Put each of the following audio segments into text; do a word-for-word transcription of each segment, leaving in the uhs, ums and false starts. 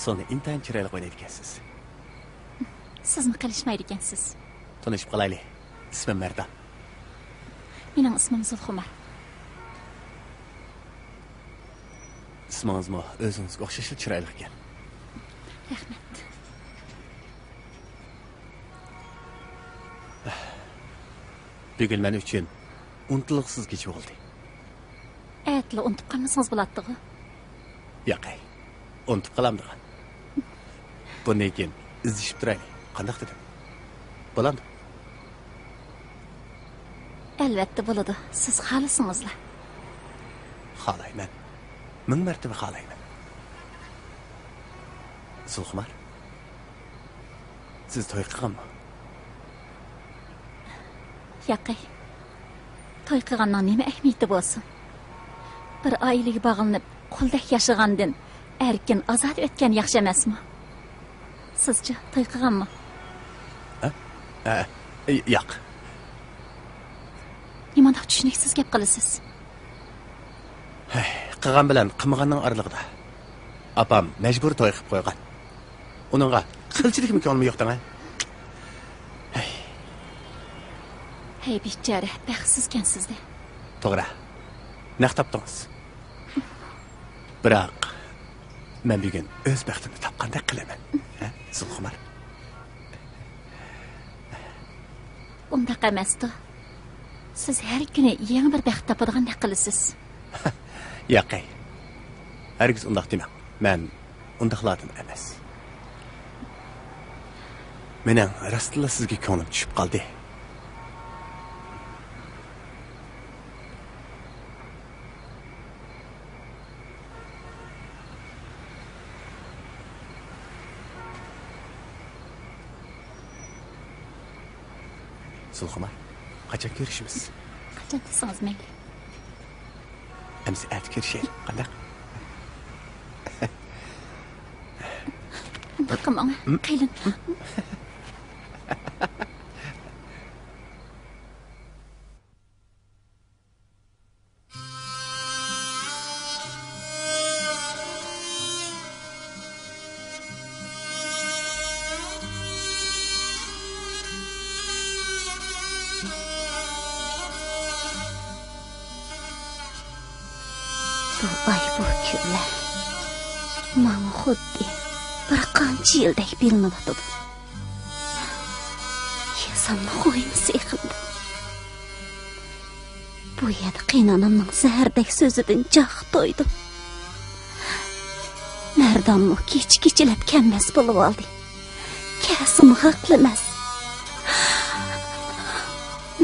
سولنى ئىنتايىن چىرايلىق ئوينايدىكەنسىز. سىزمۇ قېلىشمايدىكەنسىز. تونۇشۇپ قالايلى. ئىسمىم مەردان. مېنىڭ ئىسمىم زۇلخۇمار. ئىسمىڭىزمۇ ئۆزىڭىزگە ئوخشاشلا چىرايلىق ئىكەن. رەھمەت. بۈگۈن مەن ئۈچۈن ئۇنتۇلغۇسىز كېچە بولدى. ئەتىلا ئۇنتۇپ قالمىسىڭىز بولاتتىغۇ. ياقەي، ئۇنتۇپ قالامدىغان. بۇندىن كېيىن ئىزدىشىپ تۇرايلى. قانداق دېدىم؟ بولامدۇ؟ ئەلۋەتتە بولىدۇ، سىز خالىسىڭىزلا. خالايمەن. مىڭ مەرتىبە خالايمەن. زۇلخۇمار، سىز توي قىلغانمۇ؟ ياقەي، توي قىلغاننىڭ نېمە ئەھمىيىتى بولسۇن؟ بىر ئائىلىگە باغلىنىپ، قۇلدەك ياشىغاندىن ئەركىن، ئازادە ئۆتكەن ياخشى ئەمەسمۇ؟ سىزچۇ، توي قىلغانمۇ؟ ھە؟ ھە، ياق. نېمانداق چۈشىنىكسىز گەپ قىلىسىز؟ ھەي، قىلغان بىلەن قىلمىغاننىڭ ئارىلىقىدا. ئاپام مەجبۇرىي توي قىلىپ قويغان. ئۇنىڭغا قىلچىلىكمۇ كۆڭلۈم يوق دەڭە. ھەي. ھەي، بىچارە، بەختسىزكەنسىز-دە. توغرا. نەق تاپتىڭىز. بىراق، مەن بۈگۈن ئۆز بەختىمنى تاپقاندەك قىلىمەن. ھە، زۇلخۇمار؟ ئۇنداق ئەمەستۇ. سىز ھەر كۈنى يېڭى بىر بەخت تاپىدىغاندەك قىلىسىز. ياقەي. ھەرگىز ئۇنداق دېمەڭ. مەن ئۇنداقلاردىن ئەمەس. مېنىڭ راستلا سىزگە كۆڭلۈم چۈشۈپ قالدى. زۇلخۇمار، قاچان كۆرۈشىمىز؟ قاچان دېسىڭىز مەيلى. ئەمىسە ئەتە كۆرۈشەيلى، قانداق؟ ئۇنداق قىلماڭ، قېلىن. بۇ ئاي، بۇ كۈنلەر ماڭا خۇددى بىر قانچە يىلدەك بىلىنىۋاتىدۇ. ياساملىق ئويۇن سېخىمدىن. بۇ يەردە قېينانامنىڭ زەھەردەك سۆزىدىن جاق تويدۇم. مەردانمۇ كېچە-كېچىلەپ كەلمەس بولۇۋالدى. كەلسىمۇ ھەقلىمەس.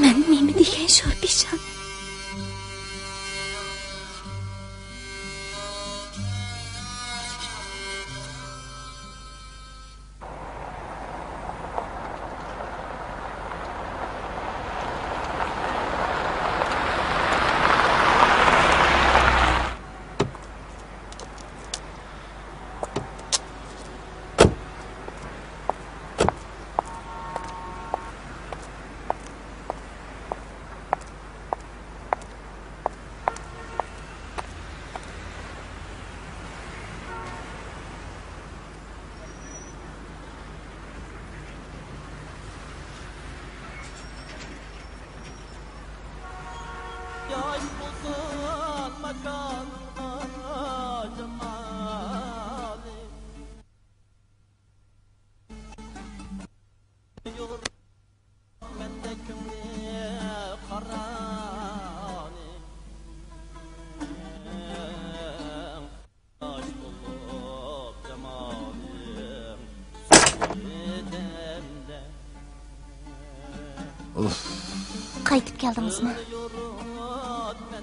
مەن نېمە دېگەن شور پېشانە. قايتىپ كەلدىڭىزمۇ؟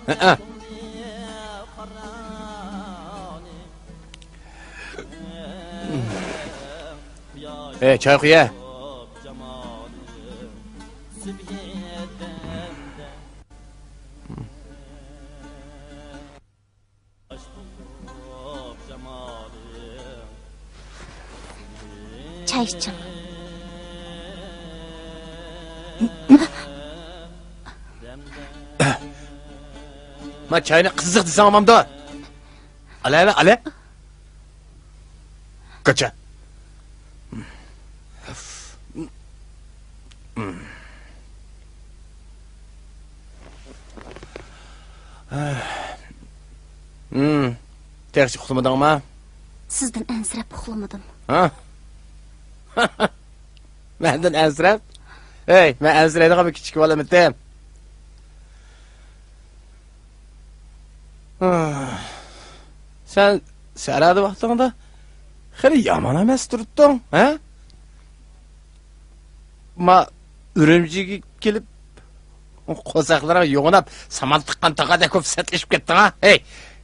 ھەئە. ئەي، چاي قۇيە. چاي ئىچىڭ. ما چاينى قىزىق دېسەڭ بولمامدۇ؟ ئالە، ئالە، ئالە. قاچا. تېخىچە ئۇخلىمىدىڭما؟ سىزدىن ئەنسىرەپ ئۇخلىمىدىم. ھە؟ مەندىن ئەنسىرەپ؟ ھەي، مەن ئەنسىرەيدىغان بىر كىچىك بالىمىتىم. سەن سەھرادا ۋاقتىڭدا خېلى يامان ئەمەس تۇرۇپتۇڭ، ھە؟ ما ئۈرۈمچىگە كېلىپ، قورساقلىرىڭ يوغىناپ، سامان تىققان تاغاردەك بولۇپ سەتلىشىپ كەتتىڭ ھە؟ ھەي،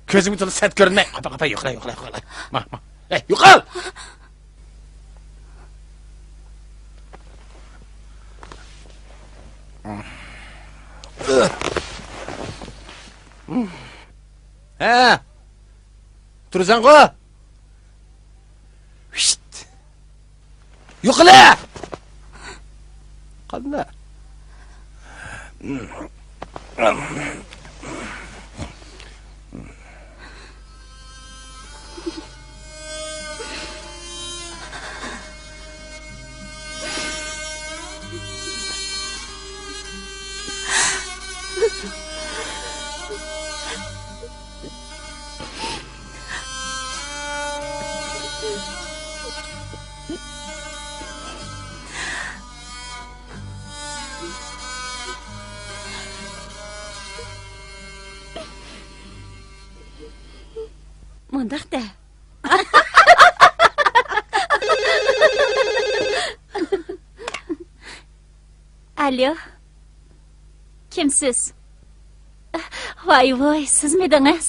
كۆزۈڭگە تولا سەت كۆرۈنمەي. قاپا، قاپا، يوقلا، يوقلا، يوقلا. ما، ما. ھەي، يوقال! ھە! تۇرىسەنغۇ؟ ھىشت! يوقىلە! قانداق؟ مۇنداق دە. ئالو. كىمسىز؟ ۋاي ۋوي، سىزمىدىڭىز؟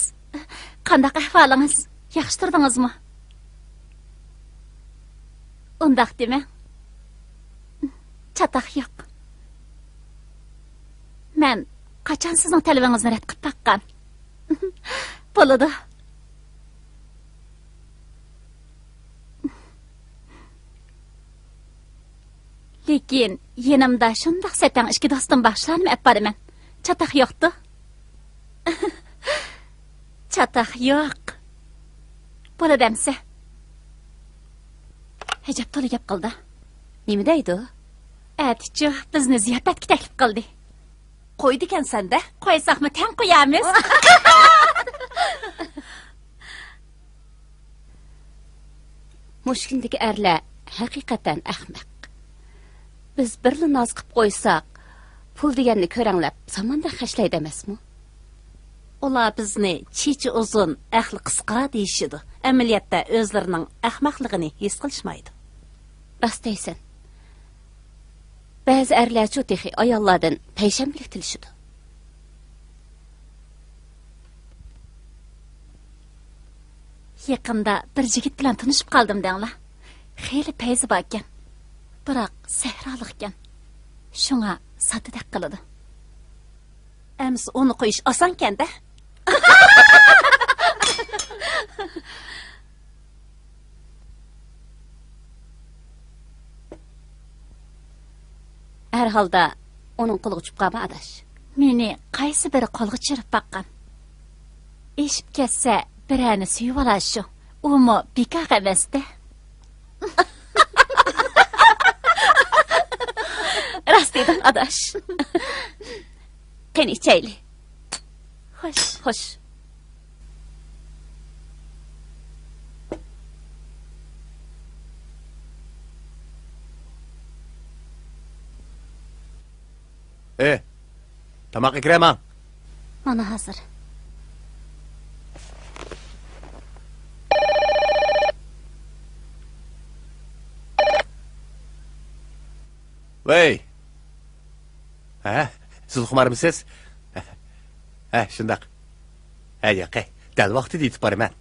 قانداق ئەھۋالىڭىز؟ ياخشى تۇردىڭىزمۇ؟ ئۇنداق دېمەڭ. چاتاق يوق. مەن قاچان سىزنىڭ تەلىپىڭىزنى رەت قىلىپ باققان؟ بولىدۇ. لېكىن يېنىمدا شۇنداق سەتەڭ ئىككى دوستۇم بار، شۇلارنىمۇ ئەپ بارىمەن. چاتاق يوقتۇ؟ چاتاق يوق. بولىدۇ ئەمسە. ھىجاب تولا گەپ قىلدى. نېمە دەيدۇ؟ ئەتىچۇ بىزنى زىياپەتكە تەكلىپ قىلدى. قويىدىكەنسەن-دە. قويساقمۇ تەڭ قويارمىز. مۇشۇ كۈندىكى ئەرلەر ھەقىقەتەن ئەخمەق. بىز بىرلا ناز قىپ قويساق، پۇل دېگەننى كۆرەڭلەپ، ساماندەك خەجلەيدۇ ئەمەسمۇ؟ ئۇلار بىزنى چېچى ئۇزۇن، ئەقلى قىسقا دېيىشىدۇ. ئەمەلىيەتتە ئۆزلىرىنىڭ ئەخمەقلىقىنى ھېس قىلىشمايدۇ. راست دەيسەن. بەزى ئەرلەرچۇ تېخى ئاياللاردىن پەيشەنبىلىك تىلىشىدۇ. يېقىندا بىر يىگىت بىلەن تونۇشۇپ قالدىم دەڭلار. خېلى پەيزى باركەن. بىراق سەھرالىقكەن. شۇڭا ساددىدەك قىلىدۇ. ئەمسە ئۇنى قويۇش ئاسانكەن-دە. ھەر ھالدا ئۇنىڭ قولىغا چۈشۈپ قالما، ئاداش. مېنى قايسى بىرى قولغا چۈشۈرۈپ باققان؟ ئېشىپ كەتسە، بىرەرنى سۆيۈۋالار شۇ. ئۇمۇ بىكارغا ئەمەس-دە. راست دېدىڭ، ئاداش. قېنى، ئىچەيلى. خوش. خوش. ئې، تاماق ئەكىرە ماڭ. مانا ھازىر. ۋەي. ھە؟ زۇلخۇمارمۇسىز؟ ھە، شۇنداق. ھە، ياقەي، دەل ۋاقتىدا يېتىپ بارىمەن.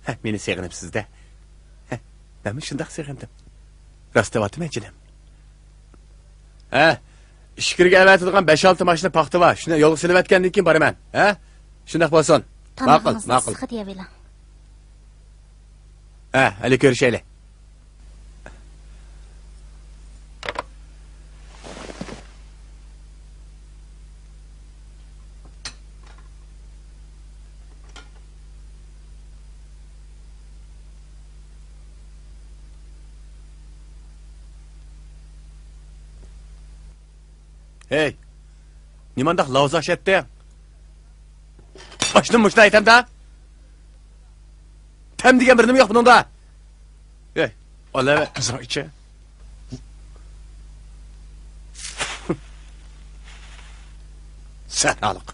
ھە، مېنى سېغىنىپسىز-دە. ھە، مەنمۇ شۇنداق سېغىندىم. راست دەۋاتىمەن، جېنىم. ھە، ئىچكىرىگە ئەۋەتىدىغان بەش-ئالتە ماشىنا پاختا بار. شۇنى يولغا سېلىۋەتكەندىن كېيىن بارىمەن. ھە؟ شۇنداق بولسۇن. ماقۇل، تامىقىڭىزنى ماقۇل. ئىسسىقىدا يەۋېلىڭ. ھە، ھېلى كۆرۈشەيلى. ھەي، نېمانداق لاۋزا ئىچەتتىڭ؟ ئاشنىمۇ مۇشۇنداق ئېتەمدە؟ تەم دېگەن بىر نېمە يوق بۇنىڭدا. ھەي، ئالاۋە ئازراق ئىچە. سەھرالىق.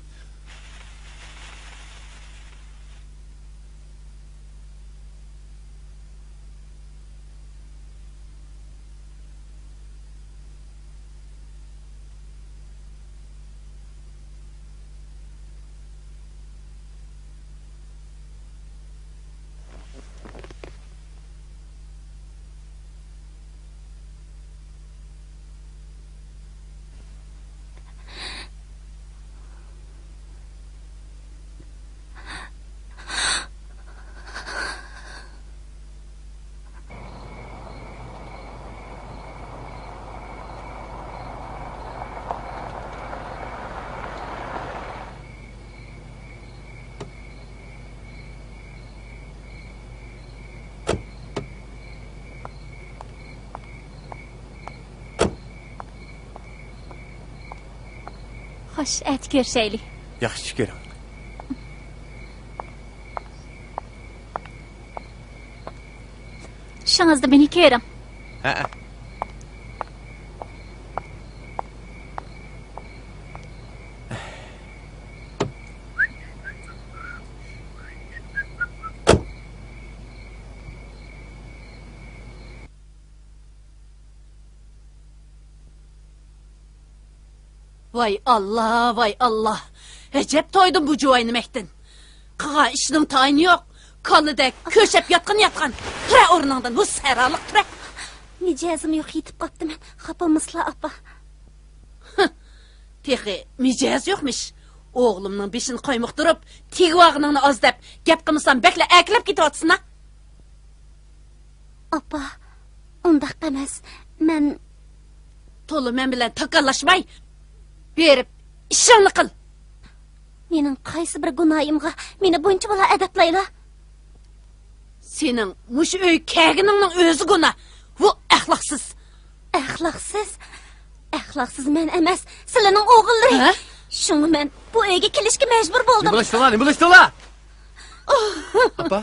خوش، ئەتە كۆرۈشەيلى. ياخشى، كۆرۈڭ. چۈشىڭىزدە مېنى كۆرۈڭ. ھەئە. ۋاي ئاللا، ۋاي ئاللا! ئەجەب تويدۇم بۇ جۇۋاينىمەكتىن. قىلغان ئىشىنىڭ تايىنى يوق. كالىدەك كۆشەپ ياتقىن ياتقان. تۇرە ئورنۇڭدىن، ھۇ سەھرالىق، تۇرە. مىجەزىم يوق، يېتىپ قاپتىمەن. خاپا بولمىسىلا، ئاپا. تېخى مىجەز يوقمىش. ئوغلۇمنىڭ بېشىنى قايمۇقتۇرۇپ، تېگىۋالغىنىڭنى ئاز دەپ، گەپ قىلمىسام بەكلا ئەركىلەپ كېتىۋاتىسەن-ە. ئاپا، ئۇنداق ئەمەس. مەن تولا مەن بىلەن تاكاللاشماي، بېرىپ ئىشىڭنى قىل. مېنىڭ قايسى بىر گۇناھىمغا مېنى بۇنچە بالا ئەدەپلەيلا؟ سېنىڭ مۇشۇ ئۆيگە كەلگىنىڭنىڭ ئۆزى گۇناھ. ۋۇ ئەخلاقسىز! ئەخلاقسىز؟ ئەخلاقسىز مەن ئەمەس، سىلىنىڭ ئوغۇللىرى. ھە؟ شۇڭا مەن بۇ ئۆيگە كېلىشكە مەجبۇر بولدۇم. نېمە بولۇشتۇڭلار؟ نېمە بولۇشتۇڭلار؟ ئاپا.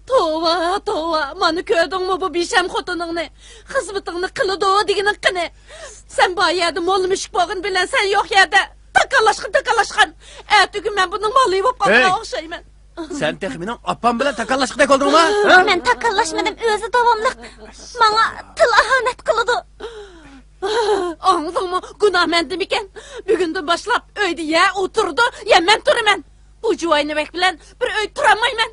توۋا، توۋا، مانا كۆردۈڭمۇ بۇ بىشەم خوتۇنۇڭنى؟ خىزمىتىڭنى قىلىدۇ دېگىنىڭ قېنى؟ سەن بار يەردە موللا مۈشۈك بولغىنى بىلەن سەن يوق يەردە تاكاللاشقان، تاكاللاشقان. ئەتىگۈن مەن بۇنىڭ مالىيى بولۇپ قالغىنىغا ئوخشايمەن. سەن تېخى مېنىڭ ئاپام بىلەن تاكاللاشقۇدەك بولدۇڭما؟ ھە؟ مەن تاكاللاشمىدىم، ئۆزى داۋاملىق ماڭا تىل ئاھانەت قىلىدۇ. ئاڭلىدىڭمۇ؟ گۇناھ مەندىمىكەن؟ بۈگۈندىن باشلاپ ئۆيدە يە ئۇ تۇرىدۇ، يە مەن تۇرىمەن. بۇ جۇۋاينىمەك بىلەن بىر ئۆيدە تۇرالمايمەن.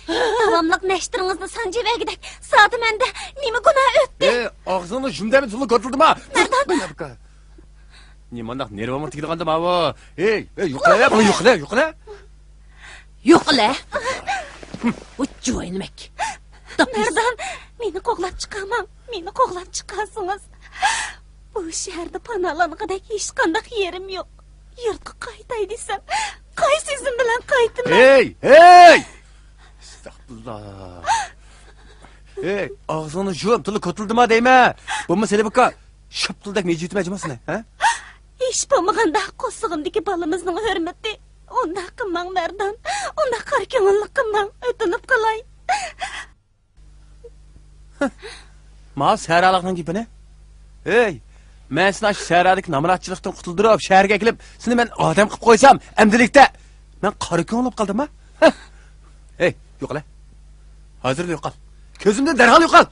داۋاملىق نەشتىرىڭىزنى سانجىۋەگۈدەك زادى مەندە نېمە گۇناھ ئۆتتى؟ ئەي، ئاغزىڭنى يۇم دەمدىن تولۇق كۆتۈردىما. مەردان! نېمانداق نېرۋامغا تېگىدىغاندۇ ماۋۇ؟ ھەي، ھەي، يوقلا، بۇ يوقلا، يوقلا. يوقلا. ئۇ جۇۋاينىمەك. مەردان، مېنى قوغلاپ چىقارماڭ. مېنى قوغلاپ چىقارسىڭىز، بۇ شەھەردە پاناھلانغۇدەك ھېچقانداق يېرىم يوق. يۇرتقا قايتاي دېسەم، قايسى ئىزىم بىلەن قايتىمەن؟ ھەي، ھەي! ئەستەغپۇرۇللا. ھەي، ئاغزىڭنى يۇم، تىلى كوتۇلدىما دەيمەن. بولمىسا ھېلى بۇكا شاپتۇلدەك مىجىتىمە جىماسىنى، ھە؟ ھېچ بولمىغاندا قورسىقىمدىكى بالىمىزنىڭ ھۆرمىتى. ئۇنداق قىلماڭ، مەردان. ئۇنداق قارا كۆڭۈللۈك قىلماڭ. ئۆتۈنۈپ قالاي. ماۋۇ سەھرالىقنىڭ گېپىنى. ھەي، مەن سېنى ئاشۇ سەھرادىكى نامراتچىلىقتىن قۇتۇلدۇرۇپ، شەھەرگە ئەكېلىپ، سېنى مەن ئادەم قىلىپ قويسام، ئەمدىلىكتە مەن قارا كۆڭۈل بولۇپ قالدىمما؟ ھە؟ ھەي، يوقلا. ھازىرلا يوقال. كۆزۈمدىن دەرھال يوقال.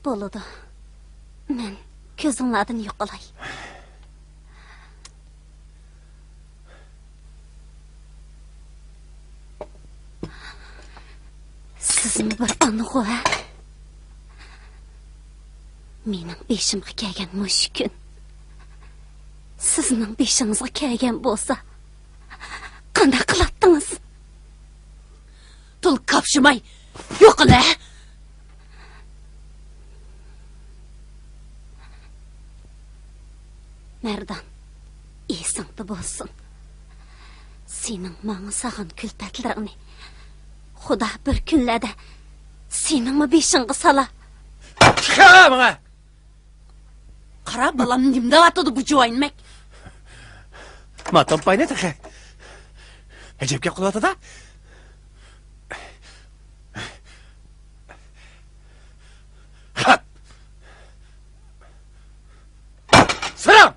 بولىدۇ. مەن كۆزۈڭلاردىن يوقىلاي. سىزمۇ بىر ئانىغۇ، ھە؟ مېنىڭ بېشىمغا كەلگەن مۇشۇ كۈن سىزنىڭ بېشىڭىزغا كەلگەن بولسا، قانداق قىلاتتىڭىز؟ تىل كاپشىماي، يوقىلە! مەردان، ئېسىڭدە بولسۇن. سېنىڭ ماڭا سالغان كۈلپەتلىرىڭنى خۇدا بىر كۈنلەردە سېنىڭمۇ بېشىڭغا سالا. چىقىڭ ماڭا! قارا، بالام نېمە دەۋاتىدۇ بۇ جۇۋايىنمەك؟ ماتوم پاينى تېخى. ئەجەب گەپ قىلىۋاتىدۇ. خەپ. سىرىڭ!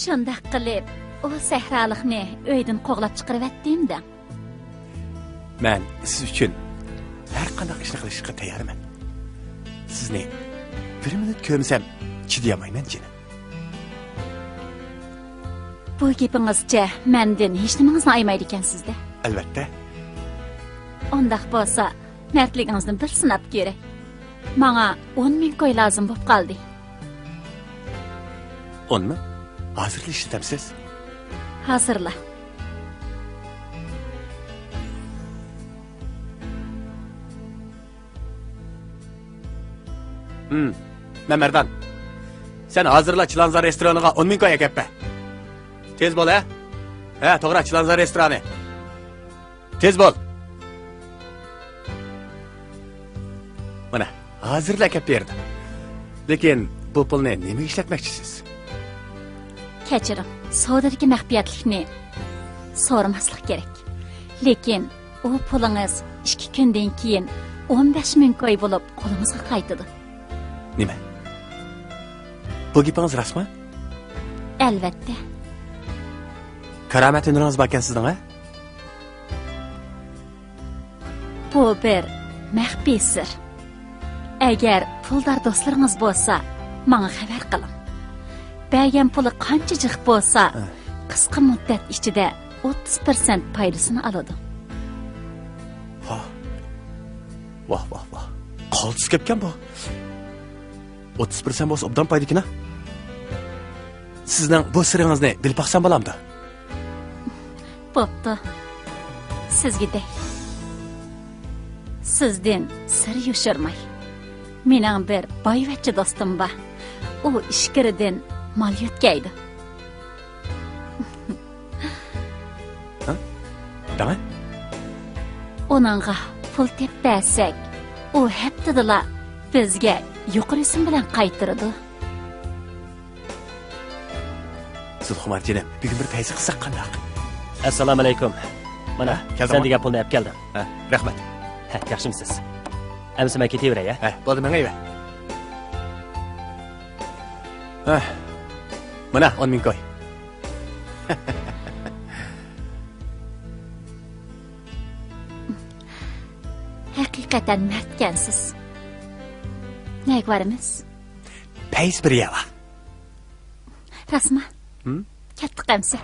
شۇنداق قىلىپ، ئۇ سەھرالىقنى ئۆيدىن قوغلاپ چىقىرىۋەتتىم دەڭ. مەن سىز ئۈچۈن ھەر قانداق ئىشنى قىلىشقا تەييارمەن. سىزنى بىر مىنۇت كۆرمىسەم چىدىيالمايمەن، جېنىم. بۇ گېپىڭىزچە مەندىن ھېچنېمىڭىزنى ئايىمايدىكەنسىز-دە؟ ئەلۋەتتە. ئۇنداق بولسا، مەردلىكىڭىزنى بىر سىناپ كۆرەي. ماڭا ئون مىڭ كوي لازىم بولۇپ قالدى. ئون مىڭ؟ ھازىرلا ئىشلىتەمسىز؟ ھازىرلا. ھىم، مەمەردان. سەن ھازىرلا چىلانزار رېستورانىغا ئون مىڭ كوي ئەكەپ بەر. تېز بول، ھە؟ ھە، توغرا، چىلانزار رېستورانى. تېز بول. مانا، ھازىرلا ئەكەپ بېرىدۇ. لېكىن بۇ پۇلنى نېمىگە ئىشلەتمەكچىسىز؟ كەچۈرۈڭ، سودىدىكى مەخپىيەتلىكنى سورىماسلىق كېرەك. لېكىن ئۇ پۇلىڭىز ئىككى كۈندىن كېيىن ئون بەش مىڭ كوي بولۇپ قولىڭىزغا قايتىدۇ. نېمە؟ بۇ گېپىڭىز راستمۇ؟ ئەلۋەتتە. كارامەت ھۈنىرىڭىز باركەن سىزنىڭ، ھە؟ بۇ بىر مەخپىي سىر. ئەگەر پۇلدار دوستلىرىڭىز بولسا، ماڭا خەۋەر قىلىڭ. بەرگەن پۇلى قانچە جىق بولسا، ھە، قىسقا مۇددەت ئىچىدە ئوتتۇز پىرسەنت پايدىسىنى ئالىدۇ. ۋاھ. ۋاھ، ۋاھ، ۋاھ. قالتىس گەپكەن بۇ. ئوتتۇز پىرسەنت بولسا ئوبدان پايدىكىنا. سىزنىڭ بۇ سىرىڭىزنى بىلىپ باقسام بولامدۇ؟ بوپتۇ. سىزگە دەي. سىزدىن سىر يوشۇرماي. مېنىڭ بىر بايۋەچچە دوستۇم بار. ئۇ ئىچكىرىدىن مال يۆتكەيدۇ. ھە؟ دەڭە؟ ئۇنىڭغا پۇل تېپىپ بەرسەك، ئۇ ھەپتىدىلا بىزگە يۇقىرى سۈم بىلەن قايتۇرىدۇ. زۇلخۇمار جېنىم، بۈگۈن بىر پەيزى قىلساق قانداق؟ ئەسسالامۇئەلەيكۇم. مانا، ھە، كەلدىڭمۇ؟ سەن دېگەن پۇلنى ئەپ كەلدىم. ھە، رەھمەت. ھە، ياخشىمۇسىز؟ ئەمىسە مەن كېتىۋېرەي، ھە؟ ھە، بولدى، مېڭىۋەر. ھە. مانا، ئون مىڭ كوي. ھەقىقەتەن مەردكەنسىز. نەگە بارىمىز؟ پەيز بىر يەۋا. راستما؟ ھىم؟ كەتتۇق ئەمسە.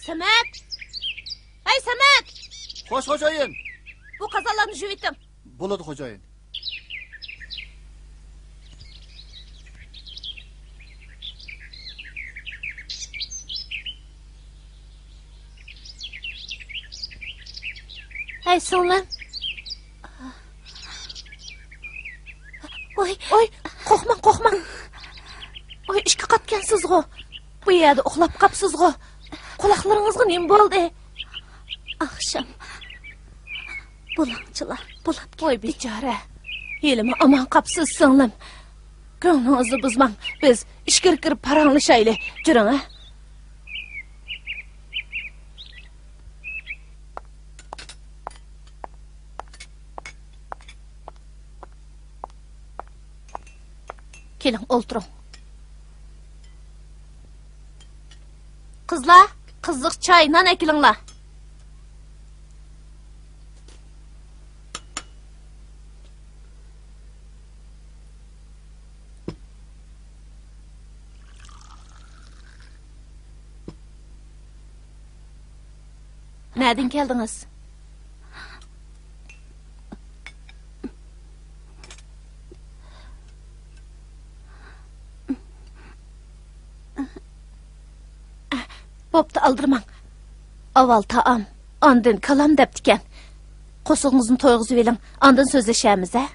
سەمەت! ھەي، سەمەت! خوش، خوجايىن! بۇ قازانلارنى يۇيۇۋېتىڭ. بولىدۇ، خوجايىن. ھەي، سىڭلىم. ۋاي، ۋاي، قورقماڭ، قورقماڭ. ۋاي، ئىككى قاتكەنسىزغۇ. بۇ يەردە ئۇخلاپ قاپسىزغۇ. قۇلاقلىرىڭىزغا نېمە بولدى؟ ئاخشام بۇلاڭچىلار بۇلاپ كەتتى. ۋاي، بىچارە. ھېلىمۇ ئامان قاپسىز، سىڭلىم. كۆڭلىڭىزنى بۇزماڭ. بىز ئىچكىرى كىرىپ پاراڭلىشايلى. جۈرۈڭ، ھە؟ كېلىڭ، ئولتۇرۇڭ. قىزلار، قىزىق چاي، نان ئەكېلىڭلار. نەدىن كەلدىڭىز؟ بوپتۇ، ئالدىرىماڭ. ئاۋۋال تائام، ئاندىن كالام دەپتىكەن. قورسىقىڭىزنى تويغۇزۇۋېلىڭ، ئاندىن سۆزلىشەرمىز، ھە؟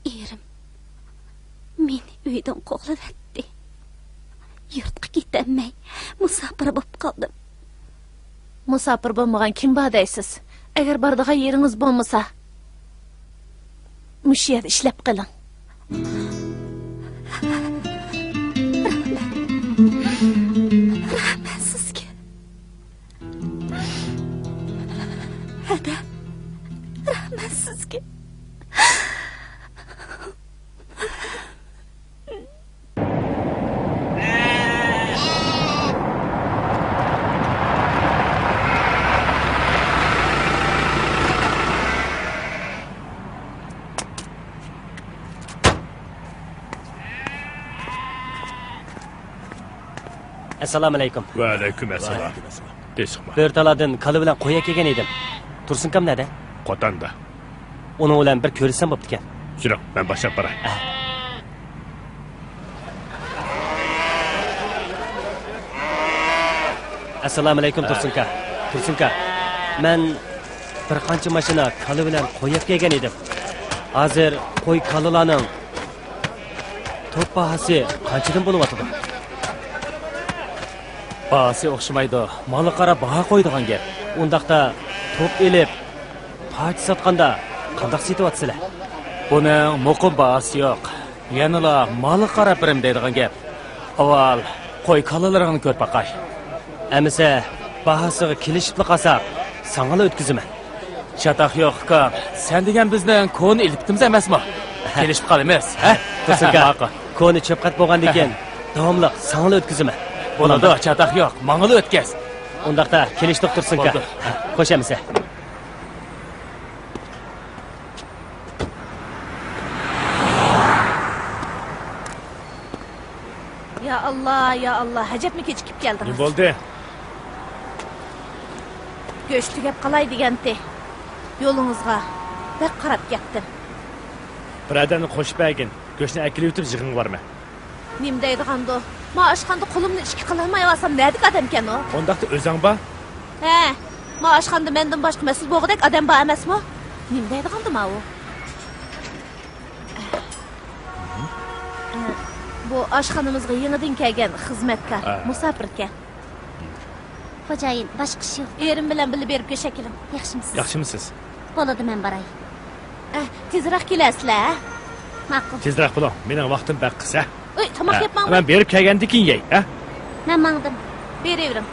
ئېرىم مېنى ئۆيدىن قوغلىۋەتتى. يۇرتقا كېتەلمەي، مۇساپىر بولۇپ قالدىم. مۇساپىر بولمىغان كىم بار دەيسىز؟ ئەگەر بارىدىغان يېرىڭىز بولمىسا، مۇشۇ يەردە ئىشلەپ قېلىڭ. رەھمەت سىزگە. ھەدە، رەھمەت سىزگە. ئەسسالامۇئەلەيكۇم. ۋەئەلەيكۇم ئەسسالام. تېشىقما. بۆرتالاردىن كالا بىلەن قوي ئەكەلگەن ئىدىم. تۇرسۇنكام نەدە؟ قوتاندا. ئۇنىڭ بىلەن بىر كۆرۈشسەم بوپتىكەن. يۈرۈڭ، مەن باشلاپ باراي. ئە. ئەسسالامۇئەلەيكۇم، تۇرسۇنكا. تۇرسۇنكا، مەن بىر قانچە ماشىنا كالا بىلەن قوي ئەكەلگەن ئىدىم. ھازىر قوي، كالىلارنىڭ توپ باھاسى قانچىدىن بولۇۋاتىدۇ؟ باھاسى ئوخشىمايدۇ. مالغا قاراپ باھا قويىدىغان گەپ. ئۇنداقتا توپ ئېلىپ، پارچە ساتقاندا قانداق سېتىۋاتىسىلەر؟ بۇنىڭ مۇقىم باھاسى يوق. يەنىلا مالغا قاراپ بېرىمەن دەيدىغان گەپ. ئاۋۋال قوي، كالىلىرىڭنى كۆرۈپ باقاي. ئەمىسە، باھاسىغا كېلىشىپلا قالساق، ساڭىلا ئۆتكۈزىمەن. چاتاق يوق، ئۇكام. سەن دېگەن بىزنىڭ كونا ئېلپىتىمىز ئەمەسمۇ؟ كېلىشىپ قالىمىز، ھە؟ تۇرسۇنكا، ماقۇل. كونا چۆپ قەت بولغاندىكىن، داۋاملىق ساڭىلا ئۆتكۈزىمەن. بولىدۇ، چاتاق يوق. ماڭىلا ئۆتكەز. ئۇنداقتا كېلىشتۇق، تۇرسۇنكا. بولدى. خوش ئەمىسە. يا ئاللا، يا ئاللا، ئەجەبمۇ كېچىكىپ كەلدىڭىز. نېمە بولدى؟ گۆش تۈگەپ قالاي دېگەنتى. يولىڭىزغا بەك قاراپ كەتتىم. بىر ئادەمنى قوشۇپ بەرگىن، گۆشنى ئەكېلىۋېتىپ يىغىنغا بارىمەن. نېمە دەيدىغاندۇ؟ ما ئاشخانىدا قولۇمنى ئىككى قىلالمايۋالسام نەدىكى ئادەمكەن ئۇ؟ ئۇنداقتا ئۆزۈڭ بار. ھە، ما ئاشخانىدا مەندىن باشقا مەسئۇل بولغۇدەك ئادەم بار ئەمەسمۇ؟ نېمە دەيدىغاندۇ ماۋۇ؟ بۇ ئاشخانىمىزغا يېڭىدىن كەلگەن خىزمەتكار، ھە. مۇساپىركەن. خوجايىن، باشقا ئىش يوق. ئېرىم بىلەن بىللە بېرىپ گۆش ئەكېلىڭ. ياخشىمۇسىز؟ ياخشىمۇسىز؟ بولىدۇ، مەن باراي. ئە، تېزرەك كېلەرسىلەر، ھە؟ ماقۇل. تېزرەك بولۇڭ، مېنىڭ ۋاقتىم بەك قىس، ھە؟ ئۆي، تاماق ھە، يەپ ماڭدىم. مەن بېرىپ كەلگەندىن كېيىن يەي، ھە؟ مەن ماڭدىم. بېرىۋېرىڭ.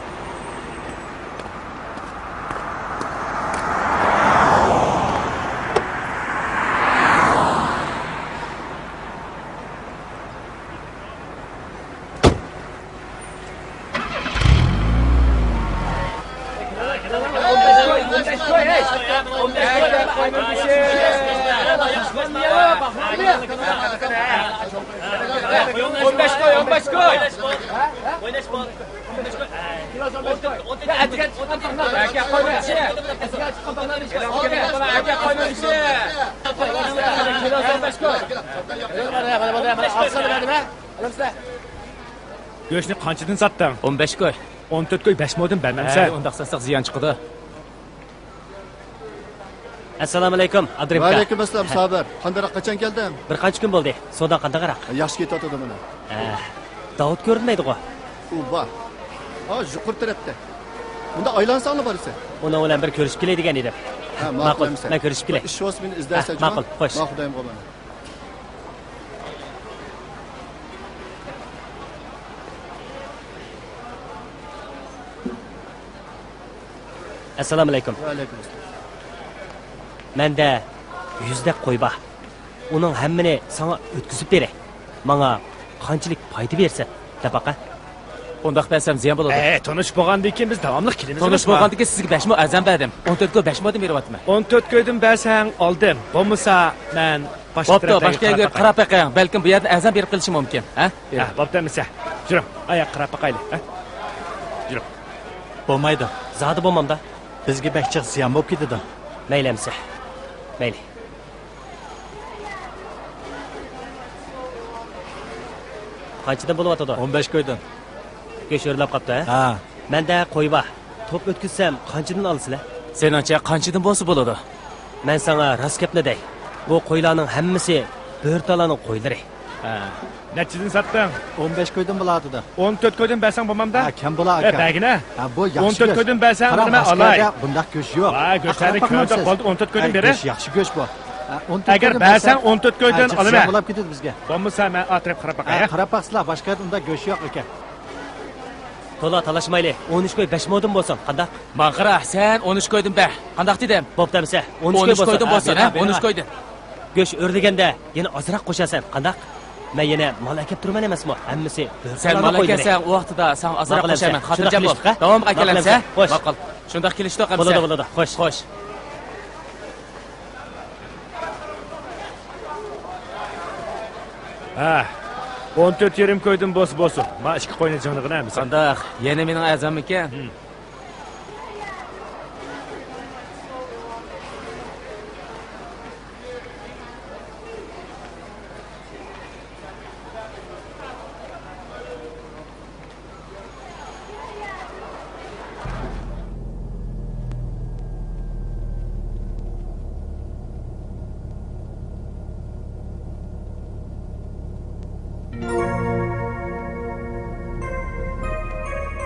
گۆشنى قانچىدىن ساتتىڭ؟ ئون بەش كوي. ئون تۆت كوي بەش مودىن بەرمەمسەن؟ ھە، ئۇنداق ساتساق زىيان چىقىدۇ. ئەسسالامۇئەلەيكۇم، ئابدۇرېھىم ئاكا. ۋەئەلەيكۇم ئەسسالام، سابىر. قانداقراق، قاچان كەلدىڭ؟ بىر قانچە كۈن بولدى. سودا قانداقراق؟ ياخشى كېتىۋاتىدۇ مانا. ھە، داۋۇت كۆرۈنمەيدىغۇ؟ ئۇ بار. ھا، يۇقىرى تەرەپتە. مۇنداق ئايلانساڭلا بارىسەن. ئۇنىڭ بىلەن بىر كۆرۈشۈپ كېلەي دېگەن ئىدىم. ھە، ماقۇل، ماقۇل، ئەمىسە. مەن كۆرۈشۈپ كېلەي. ئىش بولسا مېنى ئىزدەرسەن، ھە، جۇمۇ. ماقۇل، خوش. ماقۇل، خۇدايىم قومانا. ئەسسالامۇئەلەيكۇم. ۋەئەلەيكۇم ئەسسالام. مەندە يۈزدەك قوي بار. ئۇنىڭ ھەممىنى ساڭا ئۆتكۈزۈپ بېرەي. ماڭا قانچىلىك پايدا بېرىسەن، دەپ باقە. ئۇنداق بەرسەم زىيان بولىدۇ. ئەي، تونۇش بولغاندىن كېيىن بىز داۋاملىق كېلىمىز. تونۇش بولغاندىن كېيىن سىزگە بەش مو ئەرزان بەردىم. ئون تۆت كوي بەش مودىن بېرىۋاتىمەن. ئون تۆت كويدىن بەرسەڭ ئالدىم. بولمىسا مەن باشقا، بوپتۇ، تەرەپلەرگە باشقا يەرگە قاراپ قاراپ باقاي. قاراپ بېقىڭ. بەلكىم بۇ يەردىن ئەرزان بېرىپ قېلىشى مۇمكىن. ھە؟ ھە، بوپتۇ ئەمىسە. يۈرۈڭ، ئاياققا قاراپ باقايلى. ھە؟ يۈرۈڭ. بولمايدۇ. زادى بولمامدا. بىزگە بەك جىق زىيان بولۇپ كېتىدۇ. مەيلى ئەمىسە. مەيلى. قانچىدىن بولۇۋاتىدۇ؟ ئون بەش كويدىن. گۆش ئۆرلەپ قاپتۇ، ھە؟ ھە. مەندە قوي بار. توپ ئۆتكۈزسەم، قانچىدىن ئالىسىلەر؟ سېنىڭچە قانچىدىن بولسا بولىدۇ؟ مەن ساڭا راست گەپنى دەي. بۇ قويلارنىڭ ھەممىسى بۆرتالانىڭ قويلىرى. ھە. نەچچىدىن ساتتىڭ؟ ئون بەش كويدىن بولاتىدۇ. ئون تۆت كويدىن بەرسەڭ بولمامدا؟ ھە، كەم بولا، ئاكا. بەرگىنە. ھە، بۇ ياخشى گۆش. ئون تۆت كويدىن بەرسەڭ، قاراڭ، بۇنى مەن ئالاي. بۇنداق گۆش يوق. ۋاي، گۆشلەرنى كۆرۈپ بولدى، ئون تۆت كويدىن بېرە. ھە، گۆش ياخشى گۆش بۇ. ھە، ئون تۆت كويدىن بەرسەڭ، ئون تۆت كويدىن ئالىمەن. بولۇپ كېتىدۇ بىزگە. بولمىسا مەن ئا تەرەپ قاراپ باقاي، ھە؟ قاراپ باقسىلا، باشقا يەردە ئۇنداق گۆش يوق ئىكەن. تولا تالاشمايلى، ئون ئۈچ كوي بەش مودىن بولسۇن، قانداق؟ ماڭا قارا، سەن ئون ئۈچ كويدىن بەر. قانداق دېدىم؟ بوپتۇ ئەمىسە، ئون ئۈچ كوي بولسۇن. ھە، ئون ئۈچ كويدىن. گۆش ئۆرلىگەندە يەنە ئازراق قوشارسەن، قانداق؟ مەن يەنە مال ئەكەپ تۇرىمەن ئەمەسمۇ؟ ھەممىسى بىر سەن مال ئەكەلسەڭ، ئۇ ۋاقتىدا ساڭا ئازراق قوشارمەن. خاتىرجەم بول. داۋاملىق ئەكەلەمسەن؟ خوش. ماقۇل. شۇنداق كېلىشتۇق ئەمىسە. بولىدۇ، بولىدۇ. خوش. خوش. ھە، ئون تۆت يېرىم كويدىن بولسا بولسۇن. ما ئىككى قوينى جىڭلىغىنە ئەمىسە. قانداق؟ يەنە مېنىڭ ئەرزانمىكەن؟ ھىم.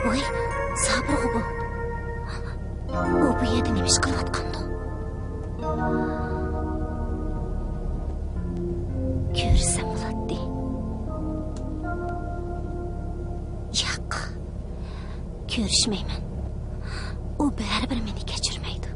ۋاي، سابىرغۇ بۇ. ئۇ بۇ يەردە نېمە ئىش قىلىۋاتقاندۇ؟ كۆرسەم بولاتتى. ياق، كۆرۈشمەيمەن. ئۇ بەرىبىر مېنى كەچۈرمەيدۇ.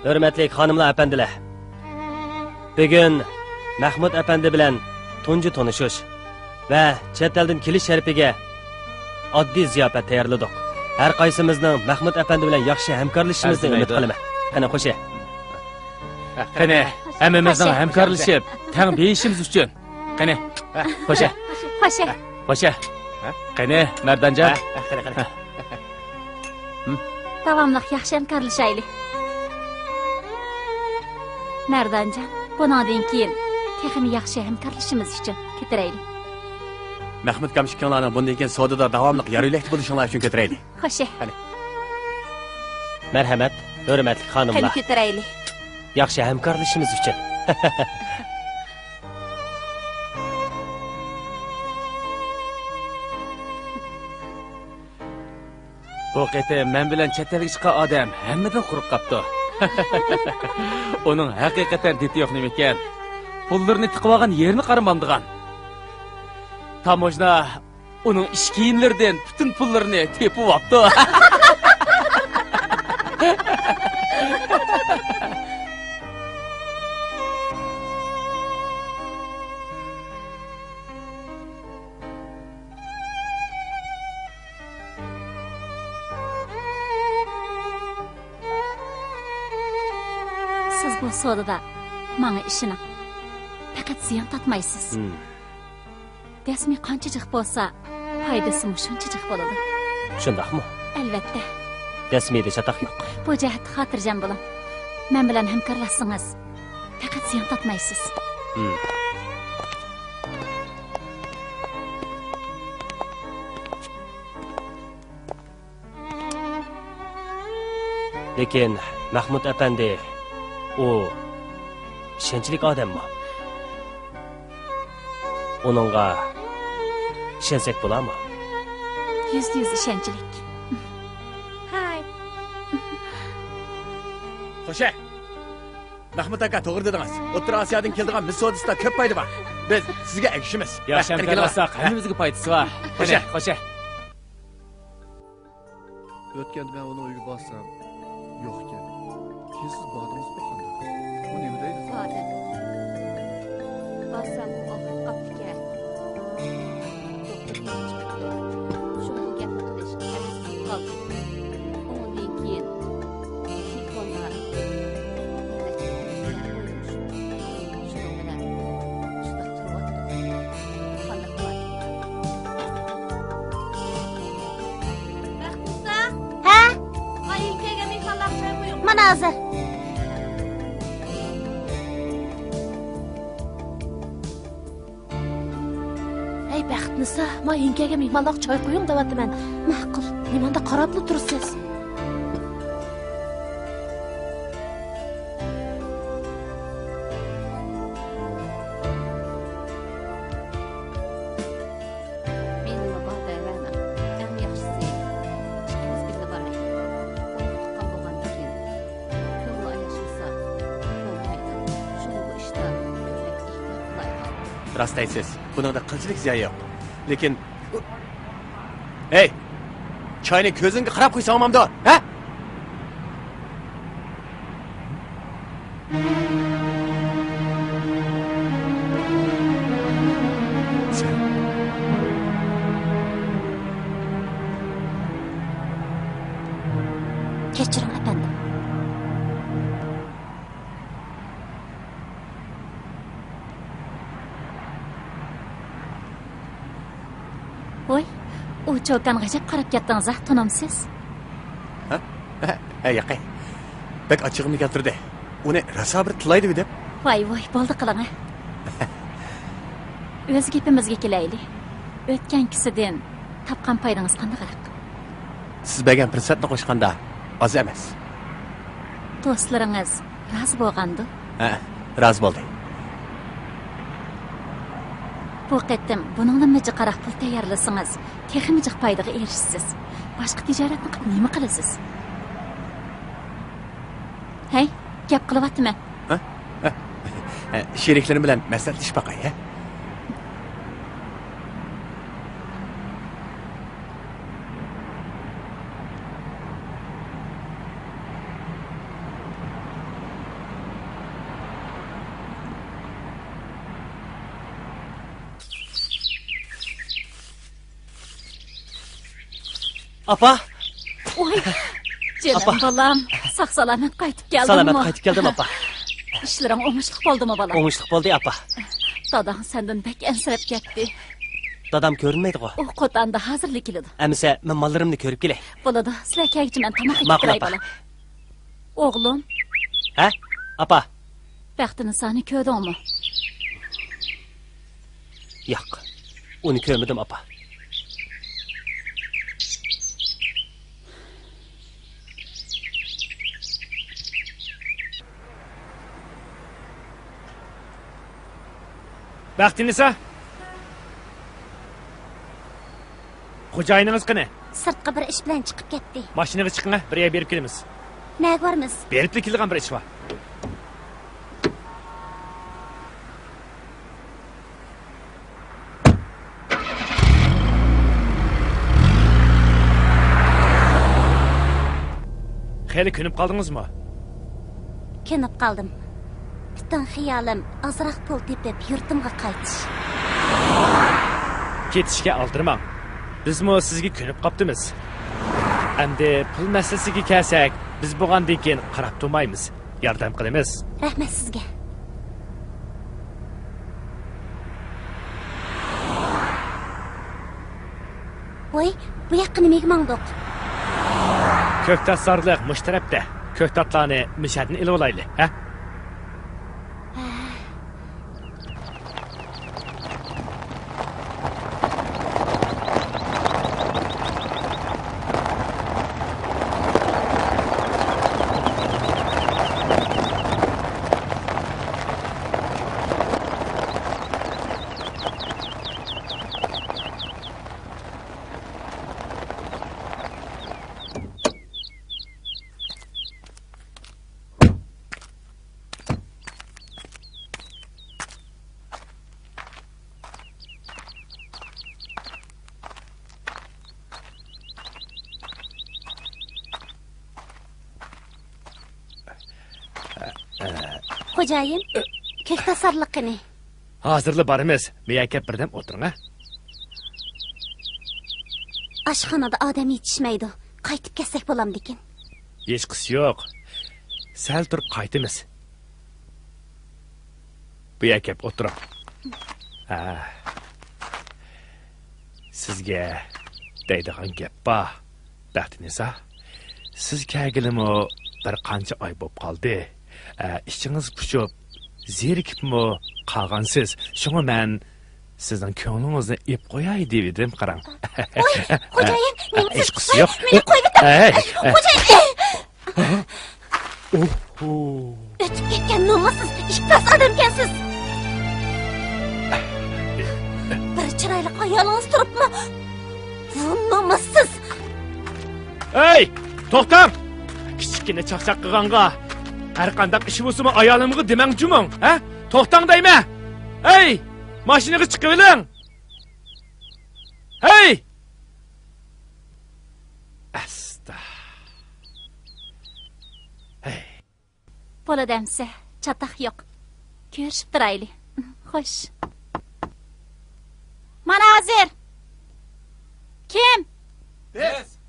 ھۆرمەتلىك خانىملار، ئەپەندىلەر! بۈگۈن مەھمۇت ئەپەندى بىلەن تۇنجى تونۇشۇش ۋە چەت ئەلدىن كېلىش شەرىپىگە ئاددىي زىياپەت تەييارلىدۇق. ھەر قايسىمىزنىڭ مەھمۇت ئەپەندى بىلەن ياخشى ھەمكارلىشىشىمىزنى ئۈمىد قىلىمەن. قېنى، خوشە. قېنى، ھەممىمىزنىڭ ھەمكارلىشىپ، تەڭ بېيىشىمىز ئۈچۈن. قېنى، خوشە. خوشە. خوشە. قېنى، مەردانجان. قېنى، قېنى. داۋاملىق ياخشى ھەمكارلىشايلى. مەردانجان، بۇنىڭدىن كېيىن تېخىمۇ ياخشى ھەمكارلىشىمىز ئۈچۈن كۆتۈرەيلى. مەخمۇت ئاكام ئىككىڭلارنىڭ بۇندىن كېيىن سودىدا داۋاملىق يار يۆلەكتە بولۇشۇڭلار ئۈچۈن كۆتۈرەيلى. خوشە. قېنى. مەرھەمەت، ھۆرمەتلىك خانىملار. قېنى كۆتۈرەيلى. ياخشى ھەمكارلىشىمىز ئۈچۈن. بۇ قېتىم مەن بىلەن چەت ئەلگە چىققان ئادەم ھەممىدىن قۇرۇق قاپتۇ. ئۇنىڭ ھەقىقەتەن دىتى يوق نېمىكەن؟ پۇللىرىنى تىقىۋالغان يېرىنى قارىمامدىغان. تاموژنا ئۇنىڭ ئىش كىيىملىرىدىن پۈتۈن پۇللىرىنى تېپىۋاپتۇ. سىز بۇ سودىدا ماڭا ئىشىنىڭ. پەقەت زىيان تارتمايسىز. ھىم. دەسمى قانچە جىق بولسا، پايدىسىمۇ شۇنچە جىق بولىدۇ. شۇنداقمۇ؟ ئەلۋەتتە. دەسمىدە چاتاق يوق. بۇ جەھەتتە خاتىرجەم بولۇڭ. مەن بىلەن ھەمكارلاشسىڭىز، پەقەت زىيان تارتمايسىز. ھىم. لېكىن مەخمۇت ئەپەندى، ئۇ ئىشەنچلىك ئادەممۇ؟ ئۇنىڭغا ئىشەنسەك بولامۇ؟ يۈزدە يۈز ئىشەنچلىك. ھاي. خوشە! مەخمۇت ئاكا، توغرا دېدىڭىز. ئوتتۇرا ئاسىيادىن كېلىدىغان مىس سودىسىدا كۆپ پايدا بار. بىز سىزگە ئەگىشىمىز. ياخشى ھەمكارلاشساق، ھەممىمىزگە پايدىسى بار. خوشە. قېنى، خوشە. ئۆتكەندە مەن ئۇنىڭ ئۆيىگە بارسام، يوق ئىكەن. كېيىن سىز باردىڭىزمۇ قانداق؟ ئۇ نېمە دەيدۇ؟ باردىم. بارسام، ئۇ ئاغرىپ قاپتىكەن. دوختۇرغا يېتىشىپ كەتتى. شۇڭا بۇ گەپنى قىلىش ئەپسىز قالدى. ئۇنىڭدىن كېيىن تېلېفوندا بىر نەچچە قېتىم بىلەن ئويلىشىپ، شۇنىڭ بىلەن شۇنداق تۇرۇۋاتىدۇ. قانداق قىلاي؟ بەختىنىسا؟ ھە؟ مانا كەلگەن مېھمانلارغا چاي قۇيۇڭ. مانا ھازىر. ھەي، بەختىنىسا، ما يېڭى كەلگەن مېھمانلارغا چاي قۇيۇڭ دەۋاتىمەن. ماقۇل، نېمانداق قاراپلا تۇرىسىز؟ مېنىڭلا بار دەۋەرمەڭ. ئەڭ ياخشىسى، ئىككىمىز بىللە بارايلى. ئۇنى تۇغقان بولغاندىكىن، كۆڭلى ئاياشمىسا، بولمايدۇ. شۇڭا بۇ ئىشتا كۆپرەك ئېھتىيات قىلايلى. راست ئېيتىسىز، بۇنىڭدا قىلچىلىك زىيان يوق. لېكىن، ھەي! چاينى كۆزۈڭگە قاراپ قۇيساڭ بولمامدۇ، ھە؟ كەچۈرۈڭ، ئەپەندىم. ۋوي، ئۇ چوكانغا ئەجەب قاراپ كەتتىڭىز ھە، تونۇمسىز. ھە؟ ھە، ھە، ياقەي. بەك ئاچچىقىمنى كەلتۈردى. ئۇنى راسا بىر تىللاي دېۋىدىم. ۋاي، ۋاي، بولدى قىلىڭە. ئۆز گېپىمىزگە كېلەيلى. ئۆتكەنكىسىدىن تاپقان پايدىڭىز قانداقراق؟ سىز بەرگەن پۇرسەتنى قوشقاندا ئاز ئەمەس. دوستلىرىڭىز رازى بولغاندۇ؟ ھە، رازى بولدى. بۇ قېتىم بۇنىڭدىنمۇ جىقراق پۇل تەييارلىسىڭىز، تېخىمۇ جىق پايدىغا ئېرىشىسىز. باشقا تىجارەتنى قىلىپ نېمە قىلىسىز؟ ھەي، گەپ قىلىۋاتىمەن. ھە؟ ھە؟ ھە، شېرىكلىرىم بىلەن مەسلىھەتلىشىپ باقاي، ھە؟ ئاپا! ۋاي، جېنىم ئاپا! بالام، ساق-سالامەت قايتىپ كەلدىڭمۇ؟ سالامەت قايتىپ كەلدىم، ئاپا. ئىشلىرىڭ ئوڭۇشلۇق بولدىمۇ، بالام؟ ئوڭۇشلۇق بولدى، ئاپا. داداڭ سەندىن بەك ئەنسىرەپ كەتتى. دادام كۆرۈنمەيدىغۇ. ئۇ قوتاندا ھازىرلا كېلىدۇ. ئەمىسە، مەن ماللىرىمنى كۆرۈپ كېلەي. بولىدۇ، سىلەر كەلگۈچە مەن تاماق ئېتىپ ماقۇل، تۇراي، ئاپا. بالا. ئوغلۇم. ھە؟ ئاپا. بەختىنىسانى كۆردۈڭمۇ؟ ياق، ئۇنى كۆرمىدىم، ئاپا. بەختىنىسا! خوجايىنىڭىز قېنى؟ سىرتقا بىر ئىش بىلەن چىقىپ كەتتى. ماشىنىغا چىقىڭە، بىر يەرگە بېرىپ كېلىمىز. نەگە بارىمىز؟ بېرىپلا كېلىدىغان بىر ئىش بار. خېلى كۆنۈپ قالدىڭىزمۇ؟ كۆنۈپ قالدىم. پۈتۈن خىيالىم ئازراق پۇل تېپىپ، يۇرتۇمغا قايتىش. كېتىشكە ئالدىرىماڭ. بىزمۇ سىزگە كۆنۈپ قاپتىمىز. ئەمدى پۇل مەسىلىسىگە كەلسەك، بىز بولغاندىن كېيىن قاراپ تۇرمايمىز. ياردەم قىلىمىز. رەھمەت سىزگە. ۋاي، بۇ ياققا نېمىگە ماڭدۇق؟ كۆكتات زارلىق مۇشۇ تەرەپتە. كۆكتاتلارنى مۇشەدىن ئېلىۋالايلى، ھە؟ خوجايىن، كۆكتات زارلىقىنى. ھازىرلا بارىمىز. مۇيەرگە كەپ بىردەم ئولتۇرۇڭ، ھە؟ ئاشخانىدا ئادەم يېتىشمەيدۇ. قايتىپ كەتسەك بولامدىكىن؟ ھېچقىسى يوق. سەل تۇرۇپ قايتىمىز. بۇ يەرگە كەپ ئولتۇرۇڭ. ھە. سىزگە دەيدىغان گەپ بار، بەختىنىسا. سىز كەلگىلىمۇ بىر قانچە ئاي بولۇپ قالدى. ئە، ئىچىڭىز پۇشۇپ، زېرىكىپمۇ قالغانسىز. شۇڭا مەن سىزنىڭ كۆڭلىڭىزنى ئېلىپ قوياي دېۋىدىم، قاراڭ. ۋاي، خوجايىن، نېمە ھېچقىسى يوق. مېنى قويۇۋېتىڭ. ئەي، ئەي. خوجايىن. ئوھو. ئۆتۈپ كەتكەن نومۇسسىز، ئىپلاس ئادەمكەنسىز. بىر چىرايلىق ئايالىڭىز تۇرۇپمۇ، بۇ نومۇسسىز. ئەي، توختاڭ! كىچىككىنە چاقچاق قىلغانغا، ھەر قانداق ئىش بولسىمۇ ئايالىمغا دېمەڭ جۇمۇڭ، ھە؟ توختاڭ دەيمەن! ھەي! ماشىنىغا چىقىۋېلىڭ! ھەي! ئەستا. ھەي! بولىدۇ ئەمىسە، چاتاق يوق. كۆرۈشۈپ تۇرايلى. خوش. مانا ھازىر. كىم؟ بىز.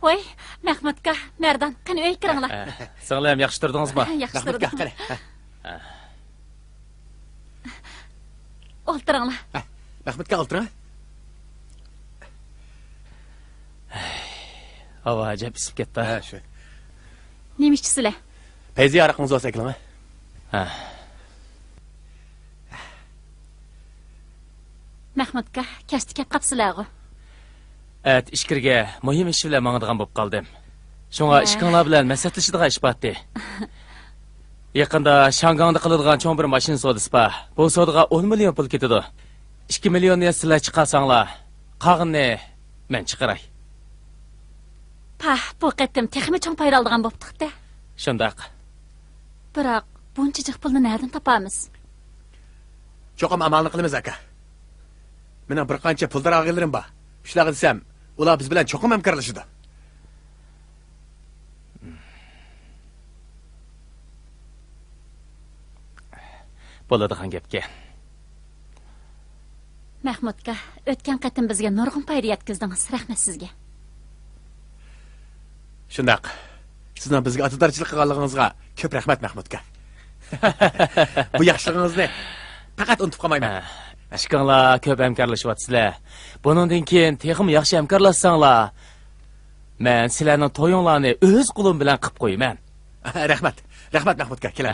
ۋاي، مەخمۇتكا، مەردان، قېنى ئۆيگە كىرىڭلار. ھە، سىڭلىم، ياخشى تۇردىڭىزمۇ؟ ياخشى مەخمۇتكا، تۇردۇق. قېنى. ھە. ئولتۇرۇڭلار. ھە، مەخمۇتكا، ئولتۇرۇڭ. ھاۋا ئەجەب ئىسسىپ كەتتى. ھە، شۇ. نېمە ئىچىسىلەر؟ پەيزى، ھاراقىڭىز بولسا ئەكىلىڭ. ھە. مەخمۇتكا، كەچتە كەپ قاپسىلەرغۇ؟ ئەتە ئىچكىرىگە مۇھىم ئىش بىلەن ماڭىدىغان بولۇپ قالدىم. شۇڭا ھە. ئىككىڭلار بىلەن مەسلىھەتلىشىدىغان ئىش بارتى. يېقىندا شياڭگاڭدا قىلىدىغان چوڭ بىر ماشىنا سودىسى بار. بۇ سودىغا ئون مىليون پۇل كېتىدۇ. ئىككى مىليوننى سىلەر چىقارساڭلار، قالغىنىنى مەن چىقىراي. پاھ، بۇ قېتىم تېخىمۇ چوڭ پايدا ئالىدىغان بوپتۇق-دە. شۇنداق. بىراق، بۇنچە جىق پۇلنى نەدىن تاپارمىز؟ چوقۇم ئامالنى قىلىمىز، ئاكا. مېنىڭ بىر قانچە پۇلدار ئاغىنىلىرىم بار. شۇلارغا دېسەم، ئۇلار بىز بىلەن چوقۇم ھەمكارلىشىدۇ. بولىدىغان گەپكەن. مەھمۇتكا، ئۆتكەن قېتىم بىزگە نۇرغۇن پايدا يەتكۈزدىڭىز. رەھمەت سىزگە. شۇنداق. سىزنىڭ بىزگە ئاتىدارچىلىق قىلغانلىقىڭىزغا كۆپ رەھمەت، مەھمۇتكا. بۇ ياخشىلىقىڭىزنى پەقەت ئۇنتۇپ قالمايمەن. ھە، ئىككىڭلار كۆپ ھەمكارلىشىۋاتىسىلەر. بۇنىڭدىن كېيىن تېخىمۇ ياخشى ھەمكارلاشساڭلار، مەن سىلەرنىڭ تويۇڭلارنى ئۆز قولۇم بىلەن قىپ قويىمەن. رەھمەت. رەھمەت، مەھمۇتكا. كېلە.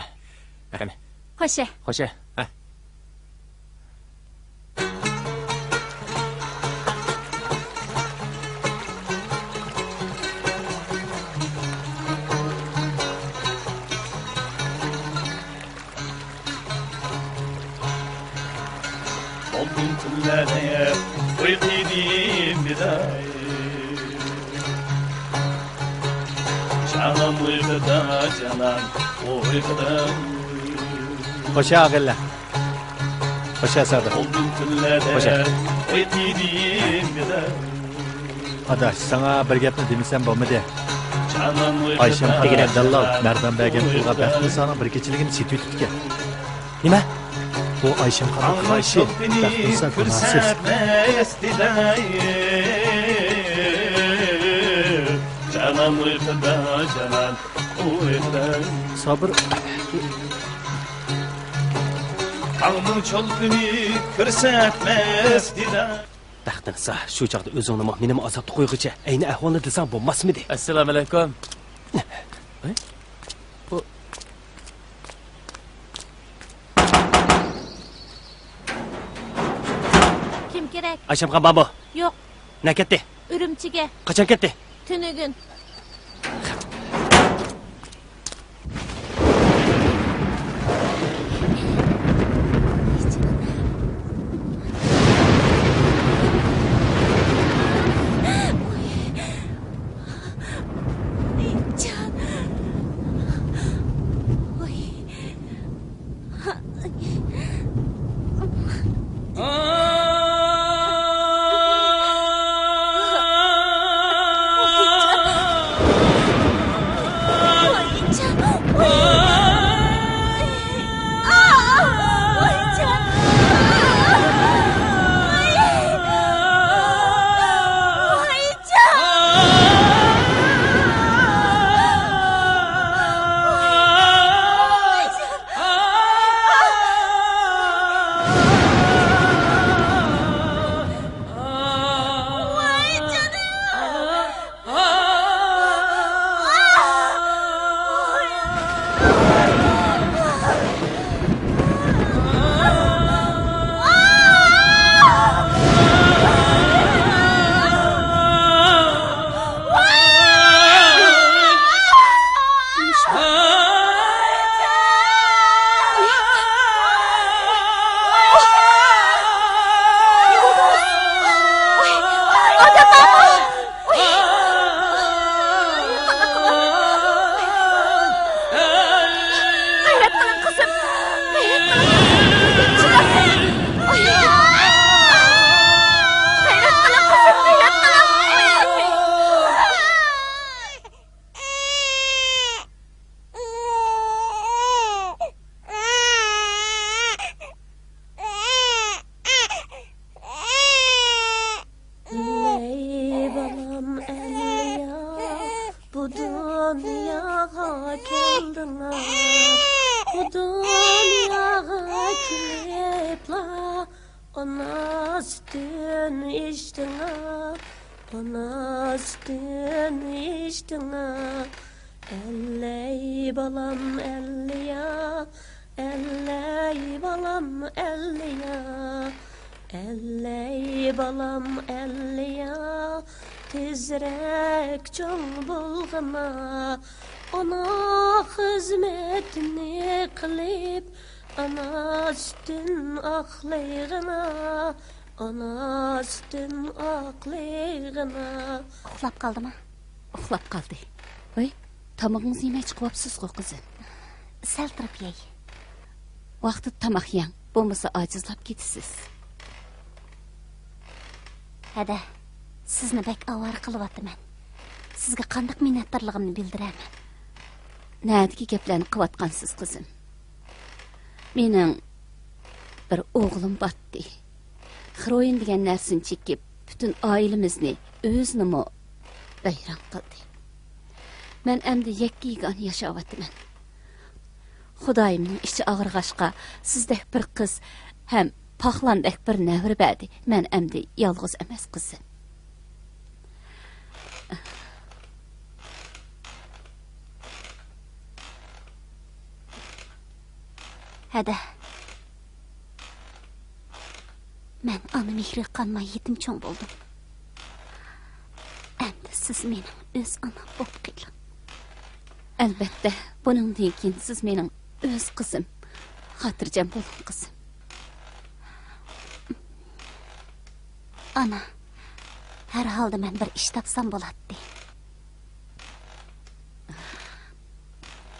قېنى. خوشە. خوشە. ھە. خوشە ئاغىلە. خوشە سادىق. خوشە. ئاداش، ساڭا بىر گەپنى دېمىسەم بولمىدى. ئايشەمخان دېگەن دەللال مەردان بەرگەن پۇلغا بەختىنىسانىڭ بىر كېچىلىكىنى سېتىۋېتىپتىكەن. نېمە؟ بۇ ئايشەمخاننىڭ قىلغان ئىشى بەختىنىسا گۇناھسىز. سابىر. تاڭنىڭ چولپىنى كۆرسەتمەس دىدار. بەختىنىسا، شۇ چاغدا ئۆزۈڭنىمۇ، مېنىمۇ ئازابتا قويغۇچە ئەينى ئەھۋالنى دېسەڭ بولماسمىدى؟ ئەسسالامۇئەلەيكۇم. ئەي؟ بۇ كىم كېرەك؟ ئايشەمخان بارمۇ؟ يوق. نە كەتتى؟ ئۈرۈمچىگە. قاچان كەتتى؟ تۈنۈگۈن. غەيرەت قىلىڭ، قىزىم! غەيرەت قىلىڭ! چىداپ! غەيرەت قىلىڭ، قىزىم! غەيرەت قىلىڭ! ئەللەي بالام ئەللىيا، بۇ دۇنياغا كەلدىڭا، بۇ دۇنياغا كېلىپلا ئانا سۈتىنى ئىچتىڭا، ئانا سۈتىنى ئىچتىڭا. ئەللەي بالام ئەللىيا، ئەللەي بالام ئەللىيا، ئەللەي بالام ئەللىيا، تېزرەك چوڭ بولغىنا، ئانا خىزمىتىنى قىلىپ، ئانا سۈتىن ئاقلىغىنا، ئانا سۈتىن ئاقلىغىنا. ئۇخلاپ قالدىما؟ ئۇخلاپ قالدى. ۋاي، تامىقىڭىزنى يېمەي چىقىۋاپسىزغۇ، قىزىم. سەل تۇرۇپ يەي. ۋاقتىدا تاماق يەڭ، بولمىسا ئاجىزلاپ كېتىسىز. ھەدە، سىزنى بەك ئاۋارە قىلىۋاتىمەن. سىزگە قانداق مىننەتدارلىقىمنى بىلدۈرەمەن؟ نەدىكى گەپلەرنى قىلىۋاتقانسىز، قىزىم؟ مېنىڭ بىر ئوغلۇم باتتى. رويىن دېگەن نەرسىنى چېكىپ، پۈتۈن ئائىلىمىزنى، ئۆزىنىمۇ ۋەيران قىلدى. مەن ئەمدى يەككە-يېگانە ياشاۋاتىمەن. خۇدايىمنىڭ ئىچى ئاغرىغاچقا، سىزدەك بىر قىز ھەم پاخلاندەك بىر نەۋرە بەردى. مەن ئەمدى يالغۇز ئەمەس، قىزىم. ھەدە. مەن ئانا مېھرىگە قانماي يېتىم چوڭ بولدۇم. ئەمدى سىز مېنىڭ ئۆز ئانام بولۇپ قېلىڭ. ئەلبەتتە، بۇنىڭدىن كېيىن سىز مېنىڭ ئۆز قىزىم. خاتىرجەم بولۇڭ، قىزىم. ئانا، ھەر ھالدا مەن بىر ئىش تاپسام بولاتتى.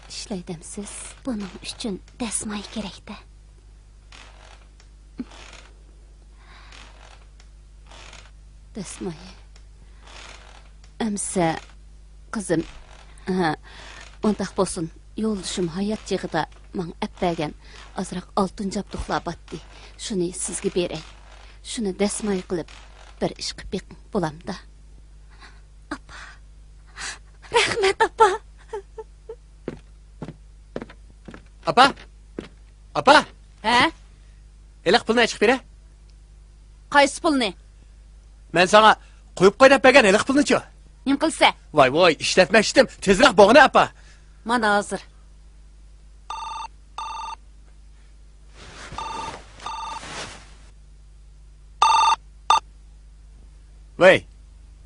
ئىشلەيدەمسىز؟ بۇنىڭ ئۈچۈن دەسمايە كېرەك-دە. دەسمايە. ئەمسە، قىزىم، ھە، ئۇنداق بولسۇن، يولدىشىم ھايات چېغىدا ماڭا ئەپ بەرگەن ئازراق ئالتۇن جابدۇقلار باتتى. شۇنى سىزگە بېرەي. شۇنى دەسمايە قىلىپ، بىر ئىش قىلىپ بېقىڭ، بولامدا؟ ئاپا. رەھمەت، ئاپا. ئاپا! ئاپا! ھە؟ ھېلىقى پۇلنى ئېچىقىپ بېرە. قايسى پۇلنى؟ مەن ساڭا قويۇپ قوي دەپ بەرگەن ھېلىقى پۇلنىچۇ؟ نېمە قىلسا؟ ۋاي، ۋاي، ئىشلەتمەكچىدىم. تېزرەك بوغىنى، ئاپا. مانا ھازىر. ۋەي،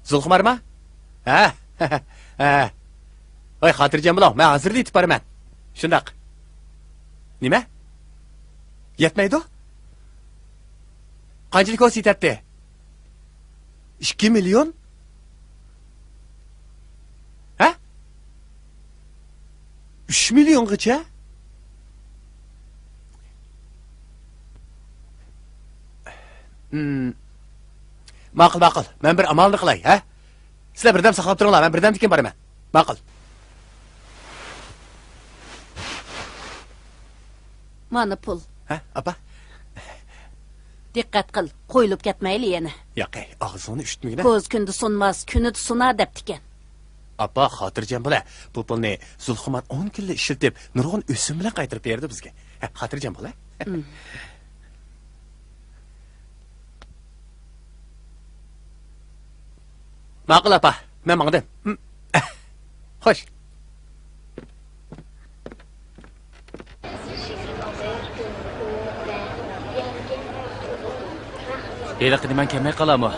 زۇلخۇمارما؟ ھە؟ ھە. ۋەي، خاتىرجەم بولۇڭ، مەن ھازىرلا يېتىپ بارىمەن. شۇنداق. نېمە؟ يەتمەيدۇ؟ قانچىلىك بولسا يېتەتتى؟ ئىككى مىليون؟ ھە؟ ئۈچ مىليونغىچە؟ ھىم. ماقۇل، ماقۇل. مەن بىر ئامالنى قىلاي، ھە؟ سىلەر بىردەم ساقلاپ تۇرۇڭلار، مەن بىردەمدىن كېيىن بارىمەن. ماقۇل. مانا پۇل. ھە، ئاپا؟ دىققەت قىل، قويۇلۇپ كەتمەيلى يەنە. ياقەي، ئاغزىڭنى ئۈشتمىگىنە. كوز كۈندە سۇنماس، كۈنىدە سۇنار دەپتىكەن. ئاپا، خاتىرجەم بولە. بۇ پۇلنى زۇلخۇمار ئون كۈنلا ئىشلىتىپ، نۇرغۇن ئۆسۈم بىلەن قايتۇرۇپ بېرىدۇ بىزگە. ھە، خاتىرجەم بولە. ماقۇل، ئاپا، مەن ماڭدىم. خوش. ھېلىقى نېمەڭ كەلمەي قالامۇ؟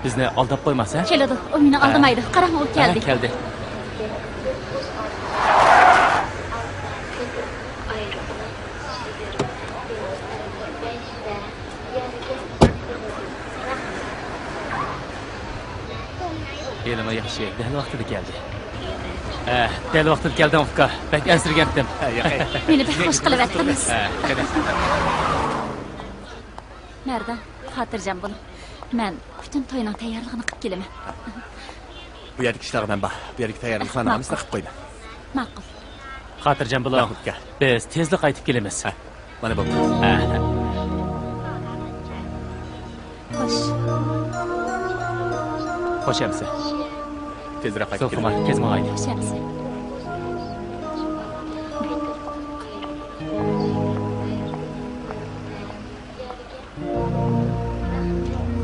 بىزنى ئالداپ قويماس، ھە؟ كېلىدۇ، ئۇ مېنى ئالدىمايدۇ. قاراڭ، ئۇ كەلدى. ھە، كەلدى. ھېلىمۇ ياخشى، دەل ۋاقتىدا كەلدى. ھە، دەل ۋاقتىدا كەلدىڭ، ئۇكا. بەك ئەنسىرىگەنتىم. ھە، ياقەي. مېنى بەك خوش قىلىۋەتتىڭىز. ھە، قېنى. مەردان، خاتىرجەم بولۇڭ. مەن پۈتۈن توينىڭ تەييارلىقىنى قىلىپ كېلىمەن. بۇ يەردىكى ئىشلارغا مەن بار. بۇ يەردىكى تەييارلىقلارنىڭ ھەممىسىنى قىلىپ قويىمەن. ماقۇل. خاتىرجەم بولۇڭ. ماقۇل، ئۇكا. بىز تېزلا قايتىپ كېلىمىز. ھە، مانا بولدى. ھە. خوش. خوش ئەمىسە. تېزرەك قايتىپ كېلىڭ. تېز ماڭايلى. خوش ئەمىسە.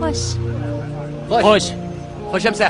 خوش. خوش. خوش. خوش ئەمىسە.